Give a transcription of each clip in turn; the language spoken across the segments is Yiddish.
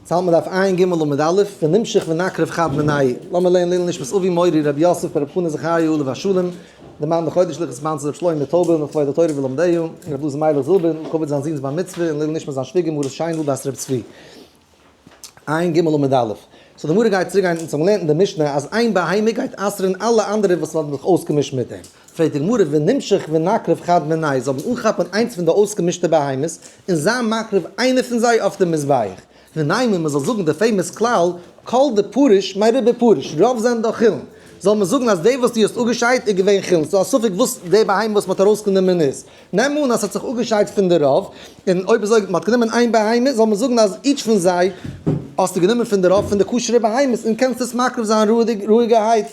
צאלט מען דף עיין ג עמוד א', ונמשך ונקרב חד מנאי. לאמיר לערנען לעילוי נשמת אבי מורי רבי יוסף ברב חנא זכריה עליו השלום, דער מאן דחודש לכת מאנס רבי שלמה טויבער לכבוד התורה ולומדיה, און רבי אלעזר מיילעך זילבער לכבוד זיין זון'ס בר מצוה, און לעילוי נשמת זיין שוויגער מרת שיינדל בת רבי צבי. עיין ג עמוד א'. so די גמרא גייט צוריק גיין אונז האבן געלערנט אין די משנה אז איין בהמה גייט אסר'ן אלע אנדערע וואס האבן זיך אויסגעמישט מיט דעם. פרעגט די גמרא ונמשך ונקריב חד מינייהו, זאל מען אנכאפן איינס פון די אויסגעמישטע בהמות און זיין מקריב איינע פון זיי אויף די מזבח, ונימא מען זאל זאגן די famous כלל כל דפריש מרובא פריש, רוב זענען דאך חולין, זאל מען זאגן אז די וואס דו האסט אפגעשיידט איז געווען חולין, ס'איז א ספק וואס די בהמה וואס מען האט ארויסגענומען איז, נעם אן אז ס'האט זיך אפגעשיידט פון די רוב, און אויב אזוי מען האט גענומען איין בהמה זאל מען זאגן אז each פון זיי האסטו גענומען פון די רוב פון די כשר'ע בהמות און קענסט עס מקריב זיין רואיגערהייט.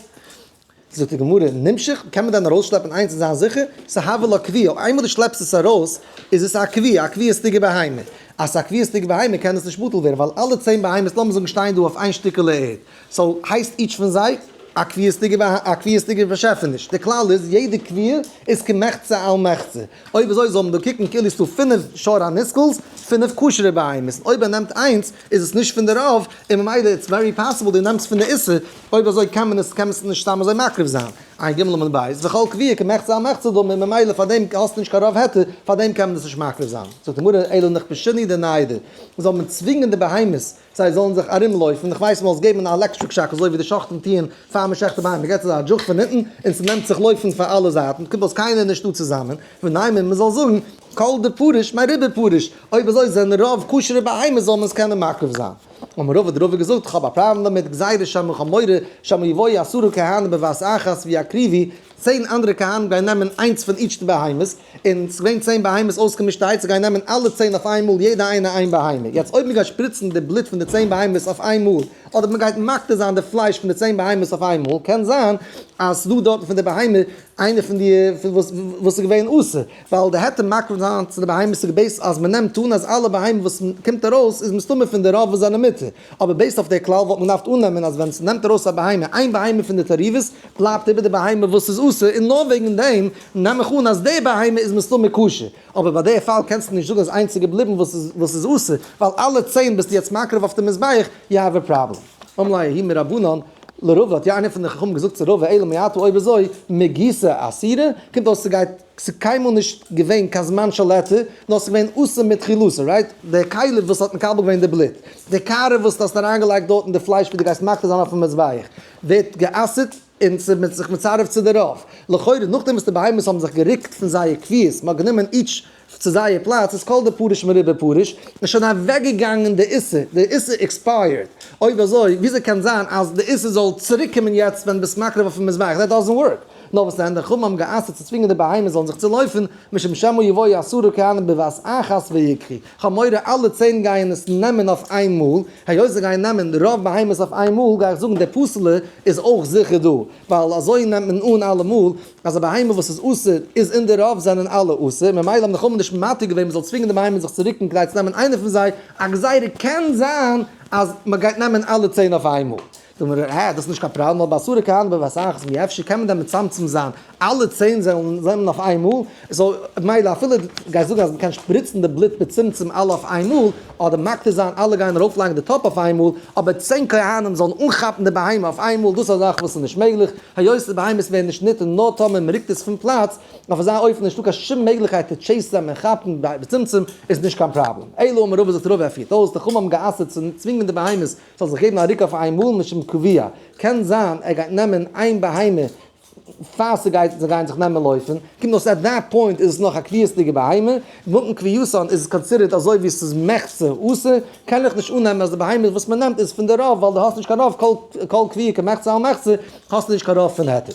זאגט די גמרא, נמשך, קען מען דען ארויסשלעפן איינס און זיין זיכער? ס'הוה לה קביעה, איינמאל דו שלעפסט עס ארויס איז עס א קביעה, א קביעות'דיגע בהמה. אז ס'איז א קביעות'דיגע בהמה קען עס נישט בטל ווערן, ווייל אלע 10 בהמות לאמיר זאגן שטייען דא אויף איין שטיקעלע ערד, so הייסט each פון זיי א קביעות'דיגע א קביעות'דיגע באשעפעניש. די כלל איז יעדע קביעה איז כמחצה על מחצה. אויב אזוי זאל מען דא קוקן כאילו ס'דא פינף שור הנסקל'ס, פינף כשר'ע בהמות, און אויב ער נעמט איינס איז עס נישט פון די רוב, און ממילא it's very possible דו נעמסט פון די איסור, אויב אזוי קען מען עס קען מען עס נישט סתם אזוי מקריב זיין. עיין ג' עמוד ב', וכל קביעה כמחצה על מחצה דמי, ממילא פאר דעם האסטו נישט קיין רוב היתר, פאר דעם קען מען עס נישט מקריב זיין. זאגט די גמרא, אלא נכבשינהו דניידי, זאל מען צווינגען די בהמות זיי זאלן זיך ארומלויפן, איך ווייס מ'זאל עס געבן א electric shock אזוי ווי די שוחטים טוען פאר מ'שחט די בהמה, מ'געט זיי א דזשוק פון אונטן און ס'נעמט זיך לויפן פאר אלע זייטן, קומט אויס קיינער נישטא צוזאמען, ונימא מ'זאל זאגן כל דפריש מרובא פריש, אויב אזוי זענען רוב כשר'ע בהמות זאל מען עס קענען מקריב זיין. אמר רבא האט רבא געזאגט כ'האב א פראבלעם דערמיט, גזירה שמא כ'האב מורא שמא יבואו עשרה כהנים בבת אחת ויקריבו, צען אנדערע כהנים גייען נעמען איינס פון each די בהמות, און ס'איז געווען צען בהמות אויסגעמישטערהייט, זיי גייען נעמען אלע צען אויף איין מאל, יעדע איינע איין בהמה. יעצט אויב מ'גייט שפריצן די בלוט פון די צען בהמות אויף איין מאל, אדער מ'גייט מקטיר זיין די פלייש פון די צען בהמות אויף איין מאל, קען זיין אז ס'דא דארטן פון די בהמה איינע פון די וואס איז געווען אסור, ווייל די היתר מקריב זיין צו די בהמות איז גע base ט אז מ'נעמט אן אז אלע בהמות וואס קומט ארויס איז מסתמא פון די רוב וואס זענען מותר. אבער based אויף די כלל וואלט מען געדארפט אננעמען אז ווען ס'נעמט ארויס א בהמה, איין בהמה פון די תערובות, בלייבט איבער די בהמה וואס איז אסור, און נאר וועגן דעם נעם איך אן אז די בהמה איז מסתמא כשר. אבער ביי די פאל קענסטו נישט זאגן אז איינס איז געבליבן וואס איז אסור, ווייל אלע צען ביסטו יעצט מקריב אויף די מזבח, you have a problem. אמר ליה ההוא מרבנן לרבא, האט יא איינער פון די חכמים געזאגט צו רבא, אלא מעתה אויב אזוי מגיסא אסירא, קומט אויס ס'גייט ס'איז קיינמאל נישט געווען קיין זמן של היתר, נאר ס'איז געווען אסור מתחילתו, right? די כלי וואס האט מקבל געווען די בלוט, די קערה וואס דו האסט אריינגעלייגט דארטן די פלייש וואס דו גייסט מקטיר זיין אויפן מזבח, ווערט גע'אסר'ט און ס'איז זיך מצרף צו די רוב. לכאורה נאכדעם וואס די בהמות האבן זיך גערוקט פון זייער קביעות, מ'האט גענומען each צו זייער פלאץ, איז כל דפריש מרובא פריש, איז שוין אוועקגעגאנגען די איסור, די איסור expired. אויב אזוי, וויאזוי קען זיין אז די איסור זאל צוריקקומען יעצט ווען ביסט מקריב אויפן מזבח? That doesn't work. נאר וואס דען, די חכמים האבן גע'אסר'ט צו צווינגען די בהמות זאלן זיך צולויפן, משום שמא יבואו עשרה כהנים בבת אחת ויקחו. כ'האב מורא אלע צען גייען עס נעמען אויף איין מאל, היות זיי גייען נעמען רוב בהמות אויף איין מאל, גיי איך זאגן דער פסול'ע איז אויך זיכער דא, ווייל אזוי נעמט מען אן אלעמאל אז א בהמה וואס איז אסור איז אין די רוב זענען אלע אסור, ממילא האבן די חכמים נישט מתיר געווען מ'זאל צווינגען די בהמות זיך צו רוקן כדי צו נעמען איינע פון זיי, א גזירה קען זיין אז מ'גייט נעמען אלע צען אויף איין מאל. זאגט מען ר ה, דאס איז נישט קיין פראבלעם, ווייל בעשרה כהנים בבת אחת מי אפשר קען מען דען מצמצם זיין אלע צען זאלן זענען אויף איין מאל, so מילא אפילו דו גייסט זאגן אז מען קען שפריצן די בלוט בצמצום אלע אויף איין מאל, אדער מקטיר זיין אלע גייען ארויפלייגן די טאפ אויף איין מאל, אבער צען כהנים זאלן אנכאפן די בהמה אויף איין מאל, דאס איז א זאך וואס איז נישט מעגליך, היות די בהמות ווערן נישט נטען נאר טאמער מען רוקט עס פון פלאץ, אויף אזא אופן נישטא קיין שום מעגליכקייט צו chase ן און כאפן בצמצום, איז נישט קיין פראבלעם. אלא אמר רבא זאגט רבא ער פירט אויס, די חכמים האבן גע'אסר'ט צו צווינגען די בהמות זאל זיך געבן א רוק אויף איין מאל משום קביעה, קען זיין ער גייט נעמען איין בהמה פאר ס'גייט זיי גייען זיך נעמען לויפן, קומט אויס at that point איז עס נאך א קביעות'דיגע בהמה, נאכן קביעות'ן איז עס considered אזוי ווי ס'איז מחצה אסור, קען איך נישט אננעמען אז די בהמה וואס מ'נעמט איז פון די רוב ווייל דו האסט נישט קיין רוב, כל קביעה כמחצה על מחצה, האסטו נישט קיין רוב פון היתר.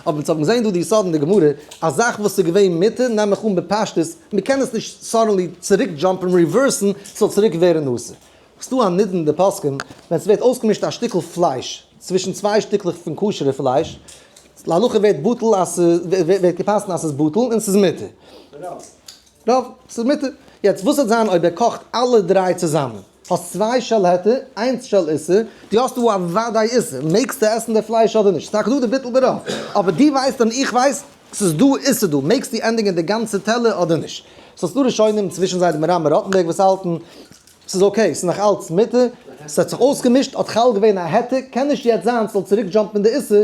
אבער אונז האבן געזען דא די יסוד אין די גמרא, א זאך וואס איז געווען מותר נעם איך אן בפשטות, מ'קען עס נישט suddenly צוריק jump ן reverse ן ס'זאל צוריק ווערן אסור. ס'דא א נידון אין די פוסקים ווען ס'ווערט אויסגעמישט א שטיקל פלייש צווישן צוויי שטיקלעך פון כשר'ע פלייש, להלכה ווערט בטל אז ס'ווערט גע'פסק'נט אז ס'איז בטל און ס'איז מותר. רוב, ס'איז מותר. יעצט וואס וועט זיין אויב ער קאכט אלע דריי צוזאמען? האסט צוויי של היתר, איינס של איסור, דו האסט דא א וודאי איסור, מעגסטו עסן די פלייש אדער נישט? ס'טאקע דא די ביטול ברוב, אבער דו ווייסט און איך ווייס ס'איז דא איסור דא, מעגסטו ענדיגן די גאנצע טעלער אדער נישט? סאו ס'דא ראשונים, צווישן זיי די מהר"ם מרוטנבערג וואס האלטן. ס'איז okay, ס'איז נאך אלץ מותר, ס'האט זיך אויסגעמישט, האט חל געווען א היתר, קען נישט יעצט זיין ס'זאל צוריק jump ן די איסור.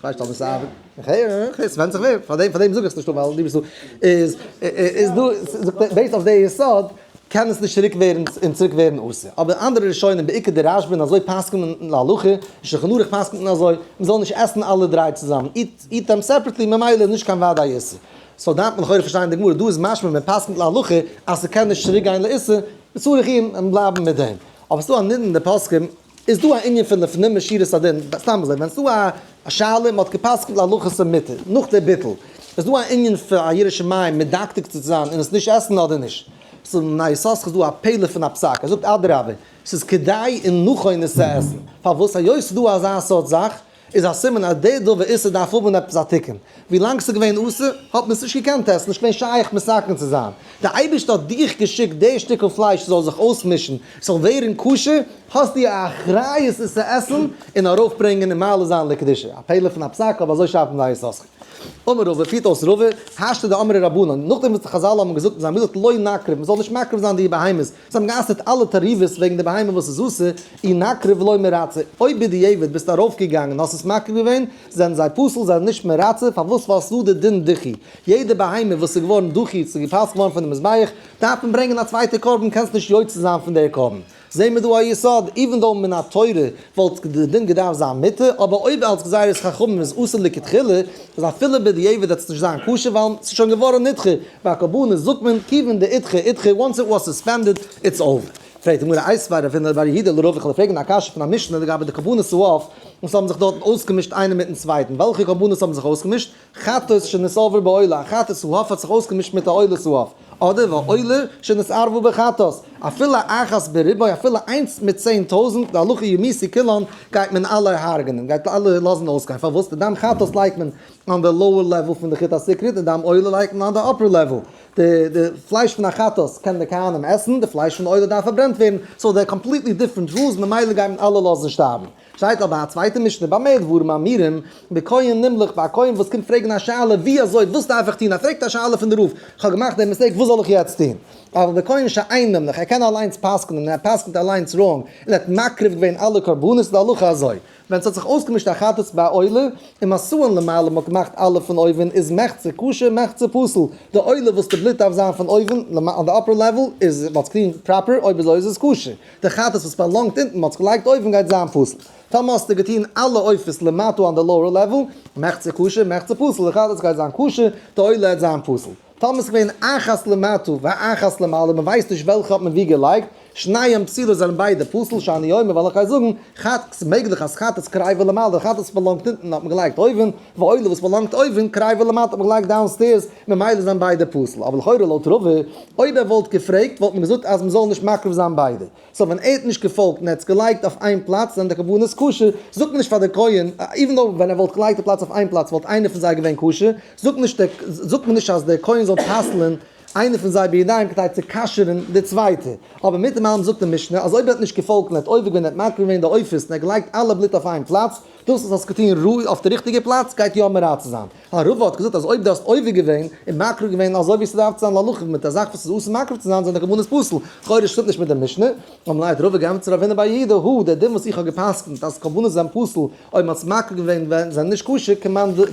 כ'ווייס נישט אויב עס ארבעט. okay, ס'ווענדט זיך ווער, פאר דעם פאר דעם זאג איך עס נישט ווייל דו ביסט דא. איז איז דא, זאגט ער, based אויף די יסוד קען עס נישט צוריק ווערן און צוריק ווערן אסור. אבער אנדערע ראשונים בעיקר די רשב"א און אזוי פסק'נט מען להלכה, אין שולחן ערוך פסק'נט מען אזוי, מ'זאל נישט עסן אלע דריי צוזאמען, eat eat them separately ממילא איז נישט קיין ודאי איסור. so דארף מען לכאורה פארשטיין די גמרא, דא איז משמע מען פסק'נט להלכה אז ס'קען נישט צוריק גיין לאיסור, וצריך עיון און בלייבן מיט דעם. אבער ס'דא א נידון אין די פוסקים, איז דא א ענין פון לפנים משורת הדין, סתם אזוי ווען ס'דא א שאלה מ'האט גע'פסק'נט להלכה ס'מותר, נאך די ביטול, איז דא א ענין פון א ירא שמים מדקדק צו זיין און עס נישט עסן אדער נישט? ס'איז אין בני יששכר איז דא א פלא פון א פסק, ער זאגט אדרבה, ס'איז כדאי און נכון עס צו עסן, פארוואס? היות ס'איז דא אזא סארט זאך, איז א סימן אז די דבר איסור דארף האבן עפעס א תיקון. ווי לאנג ס'איז געווען אסור, האט מען עס נישט געקענט עסן, נישט געווען שייך מתקן צו זיין. דער אייבערשטער האט דיך געשיקט די שטיקל פלייש ס'זאל זיך אויסמישן, ס'זאל ווערן כשר, האסטו א אחריות עס צו עסן און ארויפברענגען און מעלה זיין לקדושה. א פלא פון א פסק, אבער אזוי שרייבט בני יששכר. אמר רבא, פירט אויס רבא, השתא דאמרי רבנן, נאכדעם וואס די חזל האבן געזאגט און זיי האבן געזאגט לא נקריב, מ'זאל נישט מקריב זיין די בהמות, זיי האבן גע'אסר'ט אלע תערובות וועגן די בהמה וואס איז אסור, אי נקריב ולא מרצה, אויב בדיעבד ביסטו ארויפגעגאנגען און האסט עס מקריב געווען, זענען זיי פסול, זיי זענען נישט מרצה, פארוואס ווייל ס'דא די דין דיחוי, יעדע בהמה וואס איז געווארן דחוי, ס'איז געפסל'ט געווארן פון די מזבח, דארף מען ברענגען א צווייטע קרבן, קענסט נישט יוצא זיין פון דער קרבן. זעהן מיר דא א יסוד, even though מן התורה וואלט די דין געדארפט זיין מותר, אבער אויב אלס גזירת חכמים איז אסור לכתחילה, איז אפילו בדיעבד וועט עס נישט זיין כשר ווייל ס'איז שוין געווארן נדחה, ביי קרבנות זאגט מען כיוון דאידחי אידחי, once it was suspended, it's over. פרעגט די גמרא איתיביה רב הונא בר יהודה לרבא איך וועל פרעגן א קשיא פון א משנה לגבי די קרבנות העוף וואס האבן זיך דארטן אויסגעמישט איינער מיטן צווייטן, וועלכע קרבנות האבן זיך אויסגעמישט? חטאת שנתערבה בעולה, א חטאת העוף האט זיך אויסגעמישט מיט א עולת העוף, אדער ועולה שנתערבה בחטאת, אפילו אחת בריבוא, אפילו איינס מיט 10,000, די הלכה יומתו כולן, גייט מען אלע הרג'נען, גייט אלע לאזן אויסגיין, פארוואס? די דם חטאת לייגט מען אן די lower level פון די חוט הסיקרית, און דם עולה לייגט מען אן די upper level, די די פלייש פון א חטאת קען די כהנים עסן, די פלייש פון די עולה דארף פארברענט ווערן, so they're completely different rules, ממילא גייט מען אלע לאזן שטארבן. שטייט אבער א צווייטע משנה במה דברים אמורים, בכהן נמלך, ביי א כהן וואס קומט פרעגן א שאלה ווי אזוי, וואס דארף איך טון, ער פרעגט א שאלה פון די רב, איך האב געמאכט דעם mistake וואס זאל איך יעצט טון? אבל בכהן שאין נמלך, ער קען אליינס פסק'נען און ער פסק'נט אליינס wrong, און ער האט מקריב געווען אלע קרבנות, איז די הלכה אזוי, ווען ס'האט זיך אויסגעמישט א חטאת ביי א עולה, און עשאן למעלה מ'האט געמאכט אלע פון אויבן, איז מחצה כשר מחצה פסול, די עולה וואס די בלוט דארף זיין פון אויבן, אן די upper level, איז ווייל ס'קלינט proper, אויב אזוי איז עס כשר. די חטאת וואס באלאנגט אונטן מ'האט עס געלייגט אויבן גייט זיין פסול. טאמער האסטו געטון אלע עופות למטה אן די lower level, מחצה כשר מחצה פסול, די חטאת גייט זיין כשר, די עולה העט זיין פסול. טאמער ס'איז געווען אחת למטה ואחת למעלה מ'ווייסט נישט וועלכע האט מען ווי געלייגט, שניהם פסולות זענען ביידע פסול, שאני אומר ווייל איך גיי זאגן, חטאת ס'מעגליך אז חטאת קריבה למעלה, די חטאת וואס באלאנגט אונטן האט מען געלייגט אויבן, ועולה וואס באלאנגט אויבן, קריבה למטה האט מען געלייגט downstairs, ממילא זענען ביידע פסול. אבער לכאורה לויט רבא, אויב ער וואלט געפרעגט וואלט מען געזאגט אז מ'זאל נישט מקריב זיין ביידע. so ווען ער האט נישט געפאלגט און ער האט עס געלייגט אויף איין פלאץ זענען די קרבנות כשר, זאגט מען נישט פאר די כהן, even though ווען ער וואלט געלייגט די פלאץ אויף איין פלאץ וואלט איינער פון זיי געווען כשר, זאגט נישט דער זאגט מען נישט אז דער כהן זאל פסל'ען איינער פון זיי בידיים כדי צו כשר'ן די צווייטע. אבער מיט דעם אלעם זאגט די משנה אז אויב ער האט נישט געפאלגט און ער האט עובר געווען און ער האט מקריב געווען די עופות און ער האט געלייגט אלע בלוט אויף איין פלאץ, דאס וואס האסט געטון ראוי אויף די ריכטיגע פלאץ גייט יא מרצה זיין. רבא האט געזאגט אז אויב דו האסט עובר געווען און מקריב געווען אזוי ווי ס'דארף צו זיין להלכה מיט א זאך וואס איז אסור מקריב צו זיין זענען די קרבנות פסול, לכאורה שטימט נישט מיט די משנה, אמר ליה האט רבא געענטפערט צו רב הונא בר יהודה הא דער דין וואס איך האב גע'פסק'נט אז קרבנות זענען פסול אויב מ'האט עס מקריב געווען ווען זענען נישט כשר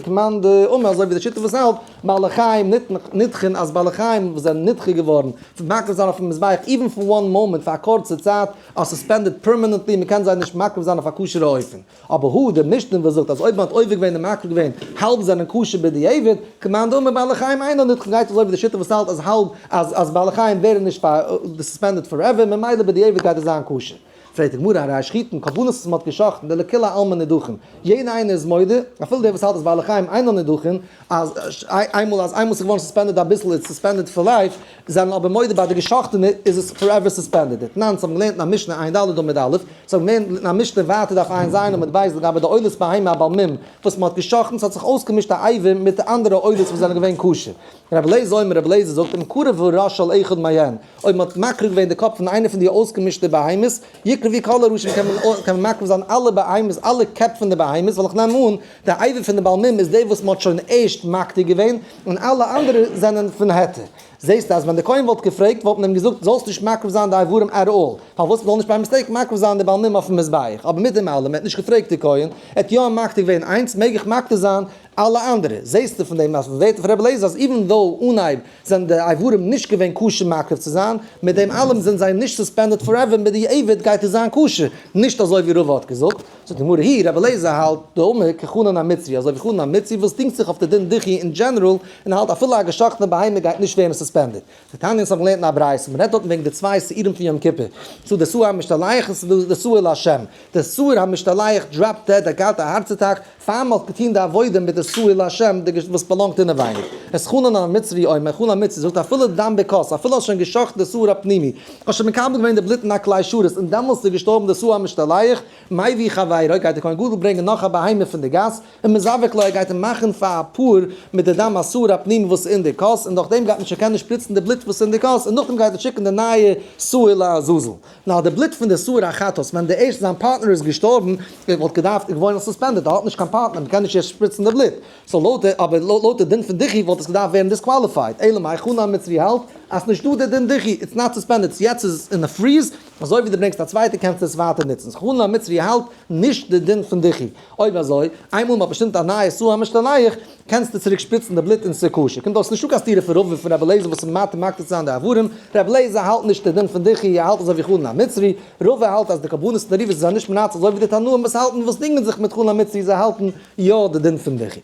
כמאן דאמר אזוי ווי די שיטה וואס האלט בעלי חיים נדחין אז בעלי חיים וואס זענען נדחה געווארן פון מקריב זיין אויפן מזבח even for one moment פאר א קורצע צייט are suspended permanently מ'קען זיי נישט מקריב זיין אויף א כשר'ע אופן. אבער הא די משנה וואס זאגט אז אויב מען האט עובר געווען און מקריב געווען האלב זענען כשר בדיעבד, כמאן דאמר בעלי חיים אינן נדחין גייט אזוי ווי די שיטה וואס האלט אז האלב אז אז בעלי חיים ווערן נישט פאר suspended forever ממילא בדיעבד גייט עס זיין כשר. פרעגט די גמרא הרי שחיטין קרבנות וואס מען האט געשחט'ן דלכולי עלמא נדחין יעדער איינער איז מודה אפילו דער וואס האלט אז בעלי חיים אינן נדחין אז איינמאל אז איינמאל ס'איז געווארן suspended אביסל איז suspended for life, זענען אבער מודה ביי די געשאכטענע איז עס forever suspended. דתנן, ס'האבן געלערנט אין א משנה ע"ד עמוד א', ס'האבן געלערנט אין א משנה ווייטער דף ע"ז עמוד ב' לגבי די עולת בהמה א בעל מום וואס מ'האט געשאכטן, ס'האט זיך אויסגעמישט א אבר מיט די אנדערע עולות וואס זענען געווען כשר. רבי אליעזר אומר, רבי אליעזר זאגט, אם קרב הראש של אחד מהן, אויב מ'האט מקריב געווען די קאפ פון איינע פון די אויסגעמישטע בהמות, יקרב. יקרבו כל הראשים קען מען קען מען מקריב זיין אלע בהמות אלע קעפ פון די בהמות ווייל איך נעם אן די אבר פון די בעל מום איז די וואס מען האט שוין ערשט מקטיר געווען און אלע אנדערע זענען פון היתר. זעסטו אז ווען די כהן וואלט געפרעגט וואלט מען אים געזאגט זאלסט נישט מקריב זיין די איברים at all, פארוואס מ'זאל נישט by mistake מקריב זיין די בעל מום אויפן מזבח, אבער מיט דעם אלעם ער האט נישט געפרעגט די כהן, ער האט יא מקטיר געווען איינס מעג איך מקטיר זיין אלע אנדערע, זעסטו פון דעם אז פון ווערטער פון רבי אליעזר אז even though אנהייב זענען די איברים נישט געווען כשר מקריב צו זיין, מיט דעם אלעם זענען זיי נישט suspended forever בדיעבד גייט עס זיין כשר, נישט אזוי ווי רבא האט געזאגט. זאגט די גמרא היא, רבי אליעזר האלט דאמר כחנן המצרי, אזוי ווי חנן המצרי וואס דינגט זיך אויף די דין דיחוי אין general, און האלט אפילו א געשאכטענע בהמה גייט נישט ווערן suspended. דתניא אונז האבן געלערנט אין א ברייתא, מען רעדט דארטן וועגן די צוויי שעירים פון יום כיפור, ס'דא די שעיר המשתלח און ס'דא די שעיר להשם, די שעיר המשתלח dropped dead, האט געהאט א heart attack, פאר מען האט געטון די עבודה מיט די שעיר להשם די וואס באלאנגט אינעווייניג. את חנן המצרי אומר, חנן המצרי זאגט אפילו דם בכוס, אפילו האסט שוין געשאכטן די שעיר הפנימי, האסט שוין מקבל געווען די בלוט אין א כלי שרת און דעמאלסט איז געשטארבן די שעיר המשתלח, מביא חברו, גייט דער כהן גדול ברענגען נאך א בהמה פון די גאס, און מזבק לו, ער גייט אים מאכן פאר א פאר מיט די דם השעיר הפנימי וואס איז אין די כוס, און דורך דעם גייט מען שוין קענען שפריצן די בלוט וואס איז אין די כוס, און נאכדעם גייט ער שיקן די נייע שעיר לעזאזל. נאר די בלוט פון די שעיר החטאת, ווען די ערשט זיין פארטנער איז געשטארבן, ער וואלט געדארפט געווארן suspended, ער האט נישט קיין פארטנער, מען קען נישט יעצט שפריצן די בלוט, so לויט די, אבער לויט די דין פון דיחוי וואלט עס געדארפט ווערן disqualified, אלא מאי חנן המצרי האלט אז ס'נישט דא די דין דיחוי, it's not suspended, יעצט איז עס אין א freeze, אזוי ווי דו ברענגסט א צווייטע קענסטו עס ווייטער נוצן, so חנן המצרי האלט נישט די דין פון דיחוי, אויב אזוי, איינמאל מ'האט באשטימט א נייע שעיר המשתלח, קענסטו צוריק שפריצן די בלוט און ס'איז כשר. קומט אויס נישטא קיין סתירה פון רבא און פון רבי אליעזר וואס איז מתיר מקטיר צו זיין די איברים, רבי אליעזר האלט נישט די דין פון דיחוי, ער האלט אזוי ווי חנן המצרי, רבא האלט אז די קרבנות תערובות זענען נישט מנצח אזוי ווי די תנאים וואס האלטן וואס דינגען זיך מיט חנן המצרי זיי האלטן יא די דין פון דיחוי.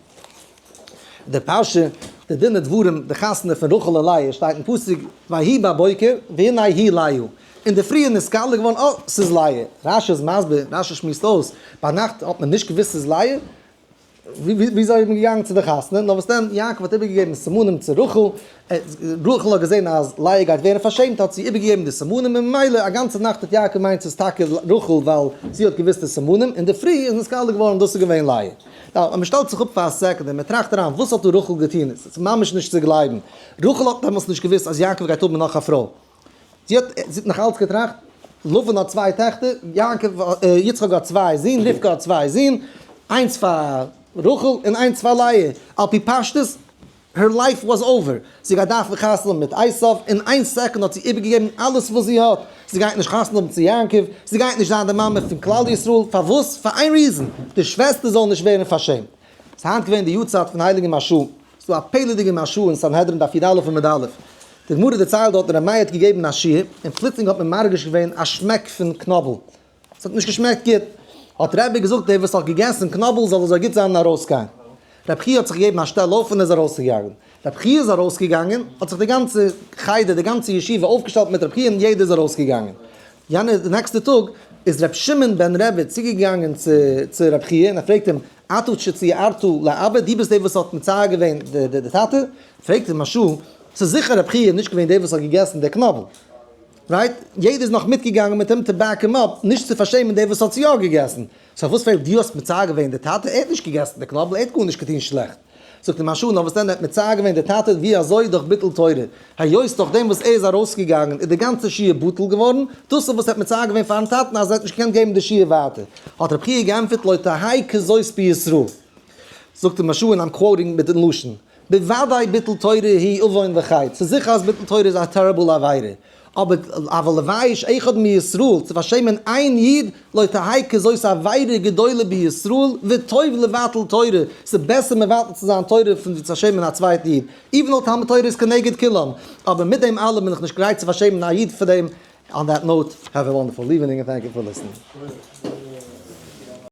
די פרשה, די דין ודברים, די חתונה פון רחל און לאה שטייט אין פסוק ויהי בבוקר והנה היא לאה, אינדערפרי איז נתגלה געווארן אה ס'איז לאה, רשי איז מסביר, רשי שמועסט אויס, ביינאכט האט מען נישט געוואוסט ס'איז לאה, וויאזוי איז מען געגאנגען צו די חתונה? נאר וואס דען, יעקב האט איבערגעגעבן סימנים צו רחל, רחל האט געזען אז לאה גייט ווערן פארשעמט האט זי איבערגעגעבן די סימנים, און ממילא א גאנצע נאכט האט יעקב געמיינט ס'איז טאקע רחל ווייל זי האט געוואוסט די סימנים, אינדערפרי איז נתגלה געווארן דאס איז געווען לאה. now, אז מ'שטעלט זיך אפ פאר א second און מ'טראכט אריין וואס האט דא רחל געטון, עס איז ממש נישט צו גלייבן, רחל האט דעמאלטס נישט געוואוסט אז יעקב גייט האבן נאך א פרוי, זי האט זי האט נאך אלץ געטראכט, לבן האט צוויי טעכטער, יעקב, יצחק האט צוויי זין, רבקה האט צוויי זין, איינס פאר רחל און איינס פאר לאה, על פי פשטות, her life was over, זי גייט דארפן חתונה האבן מיט עשיו, אין איין second האט זי איבערגעגעבן אלעס וואס זי האט, זי גייט נישט חתונה האבן צו יעקב, זי גייט נישט זיין די מאמע פון כלל ישראל, פארוואס? פאר איין reason, די שוועסטער זאלן נישט ווערן פארשעמט. ס'איז היינט געווען די יארצייט פון הייליגן מהרש"א, ס'איז דא א פלא'דיגע מהרש"א אין סנהדרין דף י"א עמוד א', די גמרא דערציילט דארט ר' מאיר האט געגעבן א שיעור, און פלוצלינג האט מען מרגיש געווען א שמעק פון קנאבל, ס'האט נישט געשמעקט גוט, האט רבי געזאגט דער וואס האט געגעסן קנאבל זאל אזוי גוט זיין און ארויסגיין. רבי חייא האט זיך געגעבן א שטעל אויף און איז ארויסגעגאנגען. רבי חייא איז ארויסגעגאנגען, האט זיך די גאנצע חדר, די גאנצע ישיבה אויפגעשטעלט מיט רבי חייא און יעדער איז ארויסגעגאנגען. יענע די נעקסטע טאג איז רבי שמעון בן רבי צוגעגאנגען צו צו רבי חייא און ער פרעגט אים, אתה שציערת לאבא, דו ביסט דער וואס האט מצער געווען די טאטע? פרעגט אים מהרש"א, ס'איז זיכער רבי חייא נישט געווען דער וואס האט געגעסן די קנאבל. right? יעדער איז נאך מיטגעגאנגען מיט אים to back אים up, נישט צו פארשעמען דער וואס האט יא געגעסן. so וואס פעלט דו האסט מצער געווען די טאטע, ער האט נישט געגעסן די קנאבל, ער האט גארנישט געטון שלעכט. זאגט אים מהרש"א, נאר וואס דען ער האט מצער געווען די טאטע, ווי אזוי דורך ביטול תורה, היות דורך דעם וואס ער איז ארויסגעגאנגען איז די גאנצע שיעור בטל געווארן, דאס איז וואס ער האט מצער געווען פארן טאטן אז ער האט נישט געקענט געבן די שיעור ווייטער. האט רבי חייא געענטפערט לא תהא כזאת בישראל. זאגט אים מהרש"א און I'm quoting מיטן לשון. בוודאי ביטול תורה היא עוון וחטא, ס'איז זיכער אז ביטול תורה איז א terrible עבירה, אבער אבל לבייש אחד מישראל, צו פארשעמען איין איד, לא תהא כזאת עבירה גדולה בישראל, וטוב לבטל תורה, ס'איז בעסער מבטל צו זיין תורה פון ווי צו פארשעמען א צווייטן איד, even though תלמוד תורה איז כנגד כולם, אבער מיט דעם אלעם בין איך נישט גרייט צו פארשעמען א איד פאר דעם, on that note, have a wonderful evening and thank you for listening.